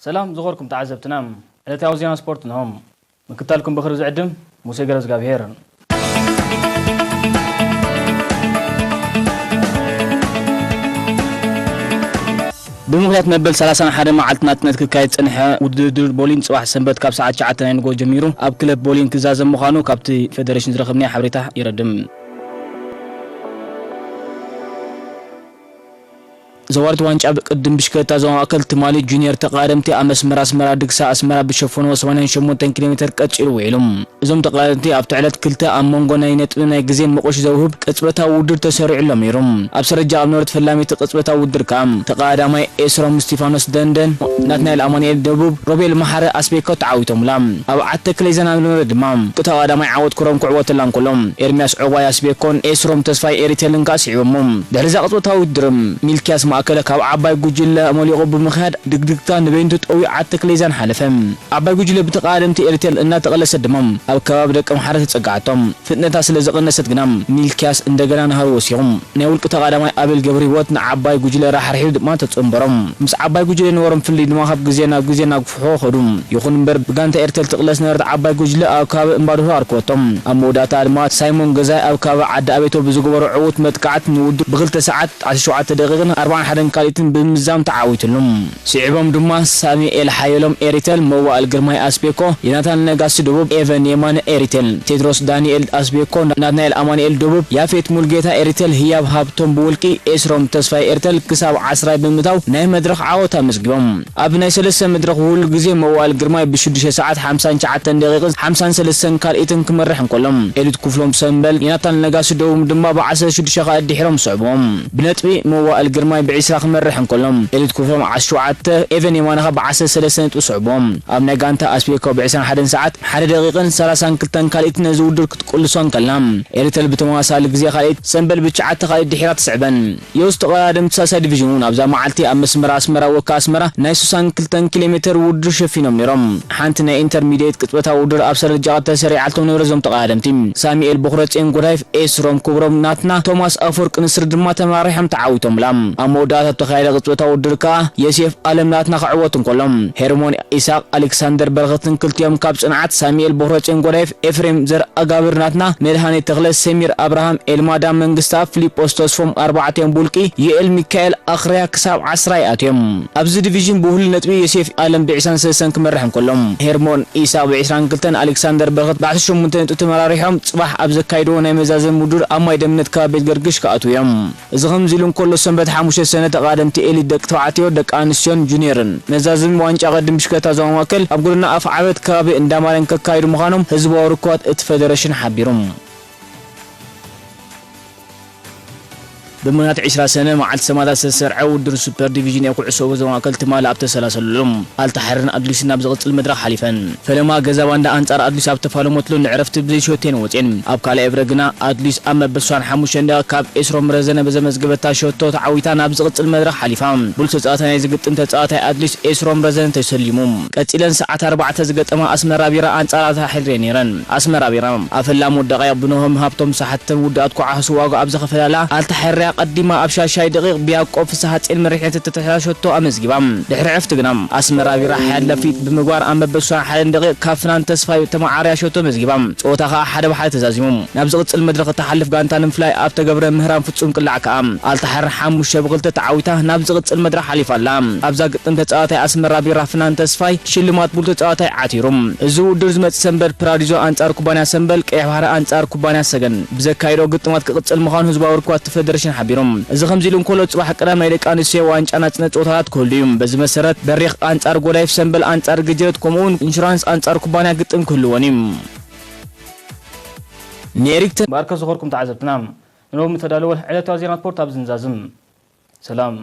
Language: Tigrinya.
ሰላም ዝኸበርኩም ተዓዘብትና፣ ዕለታዊ ዜና ስፖርት እንሆ። ምክታልኩም ብኽሪ ዝዕድም ሙሴ ገረዝጋብሄር። ብምኽንያት መበል ሰላሳን ሓደ መዓልቲ ናጽነት ክካየድ ዝጸንሐ ውድድር ቦሊን፣ ጽባሕ ሰንበት ካብ ሰዓት ትሽዓተ ናይ ንግሆ ጀሚሩ ኣብ ክለብ ቦሊን ክዛዘም ምዃኑ ካብቲ ፌደሬሽን ዝረኸብናዮ ሓበሬታ የረድም። ዘዋሪት ዋንጫ ቅድም ብሽክለታ ዞባ ማእከል ትማሊ ጁኒየር ተቐዳደምቲ ኣብ መስመር ኣስመራ ድግሳ ኣስመራ ብሸፈንዎ ሰማንያን ሸሞንተን ኪሎ ሜተር ቀጺሉ ውዒሉ። እዞም ተቐዳደምቲ ኣብቲ ዕለት ክልተ ኣብ መንጎ ናይ ነጥቢ ናይ ግዜን መቑሽ ዘውህብ ቅጽበታዊ ውድድር ተሰሪዑሎም ነይሩ። ኣብ ሰረጃ ኣብ ነበረት ፈላሚቲ ቅጽበታዊ ውድድር ከኣ ተቐዳዳማይ ኤስሮም እስቲፋኖስ ደንደን፣ ናትናኤል ኣማኑኤል ደቡብ፣ ሮቤል መሓረ ኣስቤኮ ተዓዊቶምላ። ኣብ ዓዲ ተክለ ይዛን ኣብ ነበረ ድማ ተቐዳዳማይ ዓወት ክሮም ክዕወተላ እንከሎ፣ ኤርሚያስ ዑቕባይ ኣስቤኮን ኤስሮም ተስፋይ ኤሪቴልን ከኣ ስዒቦሞ። ድሕሪ እዛ ቅጽበታዊ ውድድር፣ ሚልኪያስ ማእከለ ካብ ዓባይ ጉጅለ መሊቑ ብምኽያድ ድግድግታ ንበይንቱ ጠዊዩ ዓዲ ተክለ ይዛን ሓለፈ። ዓባይ ጉጅለ ብተቐዳደምቲ ኤሪቴል እናተቐለሰት ድማ ኣብ ከባቢ ደቀምሓረ ተጸግዓቶም። ፍጥነታ ስለ ዝቐነሰት ግና ሚልኪያስ እንደገና ናህሩ ወሲኹ። ናይ ውልቂ ተቐዳዳማይ ኣቤል ገብረህይወት ንዓባይ ጉጅለ ራሕሪሑ ድማ ተጸንበሮም። ምስ ዓባይ ጉጅለ ዝነበሮም ፍልልይ ድማ ካብ ግዜ ናብ ግዜ እናግፍሖ ከዱ። ይኹን እምበር ብጋንታ ኤርቴል ትቕለስ ዝነበረት ዓባይ ጉጅለ ኣብ ከባቢ እምባዶሆ ኣርክበቶም። ኣብ መወዳእታ ድማ ሳይሞን ገዛይ ኣብ ከባቢ ዓዲ ኣቤቶ ብዝገበሮ ዕዉት መጥቃዕት ንውድድር ብክልተ ሰዓት ዓሰርተ ሸውዓተ ደቂቕን ኣርባዓን ሓደን ካልኢትን ብምዝዛም ተዓዊትሉ። ስዒቦም ድማ ሳሚኤል ሓየሎም ኤሪቴል፣ መዋእል ግርማይ ኣስቤኮ፣ ዮናታን ነጋሲ ደቡብ፣ ኤቨን የማነ ኤሪቴል፣ ቴድሮስ ዳንኤል ኣስቤኮ፣ ናትናኤል ኣማኑኤል ደቡብ፣ ያፌት ሙልጌታ ኤሪቴል፣ ህያብ ሃብቶም ብውልቂ፣ ኤስሮም ተስፋይ ኤሪቴል ክሳብ ዓስራይ ብምእታው ናይ መድረኽ ዓወት ኣመዝጊቦም። ኣብ ናይ ሰለስተ መድረኽ ውህሉል ግዜ መዋእል ግርማይ ብሽዱሽተ ሰዓት ሓምሳን ትሽዓተን ደቂቕን ሓምሳን ሰለስተን ካልኢትን ክመርሕ እንከሎ፣ ኤሊት ክፍሎም ሰምበል፣ ዮናታን ነጋሲ ደቡብ ድማ ብዓሰርተ ሽዱሽተ ካልኢት ድሒሮም ስዕቦም። ብነጥቢ መዋእል ግርማይ ብዒስራ ክመርሕ እንከሎ፣ ኤሊት ክፍሎም ዓሰርተ ሸውዓተ፣ ኤቨን የማነኻ ብዓሰርተ ሰለስተ ነጥቢ ስዕቦም። ኣብ ናይ ጋንታ ኣስቤኮ ብዕስራን ሓደን ሰዓት ሓደ ደቂቕን ሰላሳን ክልተን ካልኢት ነዚ ውድድር ክትቅልሶ እንከላ፣ ኤሪቴል ብተመሳሳሊ ግዜ ካልኢት፣ ሰምበል ብትሽዓተ ካልኢት ድሒራ ትስዕበን። የውስ ተቐዳደምቲ ሳልሳይ ዲቪዥን እውን ኣብዛ መዓልቲ ኣብ መስመር ኣስመራ ወካ ኣስመራ ናይ ስሳን ክልተን ኪሎ ሜተር ውድድር ሸፊኖም ነይሮም። ሓንቲ ናይ ኢንተርሚዲየት ቅጽበታዊ ውድድር ኣብ ሰረጃ ተሰሪዓልቶም ነበረ እዞም ተቐዳደምቲ። ሳሙኤል ቦኽረጼን ጎዳይፍ፣ ኤስሮም ክብሮም ናትና፣ ቶማስ ኣፈወርቂ ንስር ድማ ተመራሪሖም ተዓዊቶምላ። ኣብ መወዳእታ ተኻየደ ቅጽበታዊ ውድድር ከኣ የሴፍ ኣለም ናትና ክዕወት እንከሎ፣ ሄርሞን ኢሳቕ፣ ኣሌክሳንደር በረኸትን ክልቲኦም ካብ ጽንዓት፣ ሳሙኤል ቦኽረጼን ጎዳይፍ፣ ኤፍሬም ዘርኣጋብር ናትና፣ መድሃኔ ተኽለ፣ ሰሚር ኣብርሃም፣ ኤልማዳ መንግስታ፣ ፊሊጶስ ተስፎም ኣርባዕቲኦም ብውልቂ፣ ዩኤል ሚካኤል ኣኽርያ ክሳብ ዓስራ ይኣትዮም። ኣብዚ ዲቪዥን ብውህሉል ነጥቢ ዮሴፍ ኣለም ብዕስራን ሰለስተን ክመርሕ እንከሎ፣ ሄርሞን ኢሳቕ ብዕስራን ክልተን፣ ኣሌክሳንደር በረኸት ብዓሰርተ ሸሞንተ ነጥቢ ተመራሪሖም ጽባሕ ኣብ ዘካይድዎ ናይ መዛዘሚ ውድድር ኣብ ማይ ደምነት ከባቢ ቤት ገርግሽ ክኣትዉ እዮም። እዚ ከምዚ ኢሉ እንከሎ፣ ሰንበት ሓሙሽተ ሰነ ተቐዳደምቲ ኤሊት ደቂ ተባዕትዮ፣ ደቂ ኣንስትዮን ጁኒየርን መዛዘሚ ዋንጫ ቅድም ብሽክለታ ዞባ ማእከል ኣብ ጎደና ኣፍዓበት ከባቢ እንዳማርያም ከካይዱ ምዃኖም ህዝባዊ ርክባት እቲ ፌደሬሽን ሓቢሩ። ብምኽንያት ዕስራ ሰነ መዓልቲ ሰማእታት ዝተሰርዐ ውድድር ሱፐር ዲቪዥን ናይ ኩዕሶ እግሪ ዞባ ማእከል ትማሊ ኣብ ተሰላሰለሉ ኣልታሕርን ኣድሊስን ናብ ዝቕጽል መድረኽ ሓሊፈን። ፈለማ ገዛ ባንዳ ኣንጻር ኣድሊስ ኣብ ተፋለመትሉ ንዕረፍቲ ብዘይ ሸቶ እየን ወጽኤን። ኣብ ካልኣይ እብረ ግና ኣድሊስ ኣብ መበል ሱሳን ሓሙሽተን ደቂቕ ካብ ኤስሮም ረዘነ ብዘመዝገበታ ሸቶ ተዓዊታ ናብ ዝቕጽል መድረኽ ሓሊፋ። ብሉጽ ተጻዋታይ ናይዚ ግጥም ተጻዋታይ ኣድሊስ ኤስሮም ረዘነ ተሰሊሙ። ቀጺለን ሰዓት ኣርባዕተ ዝገጠማ ኣስመራ ቢራ ኣንጻር ኣልታሕሪ ነይረን። ኣስመራ ቢራ ኣብ ፈላሙ ደቂቕ ብኖሆም ሃብቶም ሳሕተን ውድኣት ኳዕስ ዋጋ ኣብ ዘኸፈላላ ኣልታሕሪ ኣቐዲማ ኣብ ሻሻይ ደቂቕ ብያቆብ ፍስሃጼን መሪሕነት እተተሓዛ ሸቶ ኣመዝጊባ። ድሕሪ ዕረፍቲ ግና ኣስመራ ቢራ ሓያል ለፊት ብምግባር ኣብ መበል ሱሳን ሓደን ደቂቕ ካብ ፍናን ተስፋይ ተመዓርያ ሸቶ መዝጊባ። ጸወታ ከኣ ሓደ ብሓደ ተዛዚሙ። ናብ ዝቕጽል መድረኽ እትሓልፍ ጋንታ ንምፍላይ ኣብ ተገብረ ምህራም ፍጹም ቅላዕ ከኣ ኣልታሕሪ ሓሙሽተ ብኽልተ ተዓዊታ ናብ ዝቕጽል መድረኽ ሓሊፋ ኣላ። ኣብዛ ግጥም ተጻዋታይ ኣስመራ ቢራ ፍናን ተስፋይ ሽልማት ብሉጽ ተጻዋታይ ዓቲሩ። እዚ ውድድር ዝመጽእ ሰንበት ፕራዲዞ ኣንጻር ኩባንያ ሰንበል፣ ቀይሕ ባሕሪ ኣንጻር ኩባንያ ሰገን ብዘካይዶ ግጥማት ክቕጽል ምዃኑ ህዝባዊ ርክባት ፌደሬሽን ሓቢሩ። እዚ ከምዚ ኢሉ እንከሎ፣ ጽባሕ ቀዳም ናይ ደቂ ኣንስትዮ ዋንጫ ናጽነት ጸወታታት ክህሉ እዩ። በዚ መሰረት፣ በሪኽ ኣንጻር ጎዳይፍ፣ ሰንበል ኣንጻር ግጀት፣ ከምኡውን ኢንሹራንስ ኣንጻር ኩባንያ ግጥም ክህልወን እዩ። ንኤሪክተን ባርከ ዝኸርኩም ተዓዘብትና፣ ንሎሚ ተዳለወ ዕለታዊ ዜና ስፖርት ኣብዚ ንዛዝም። ሰላም።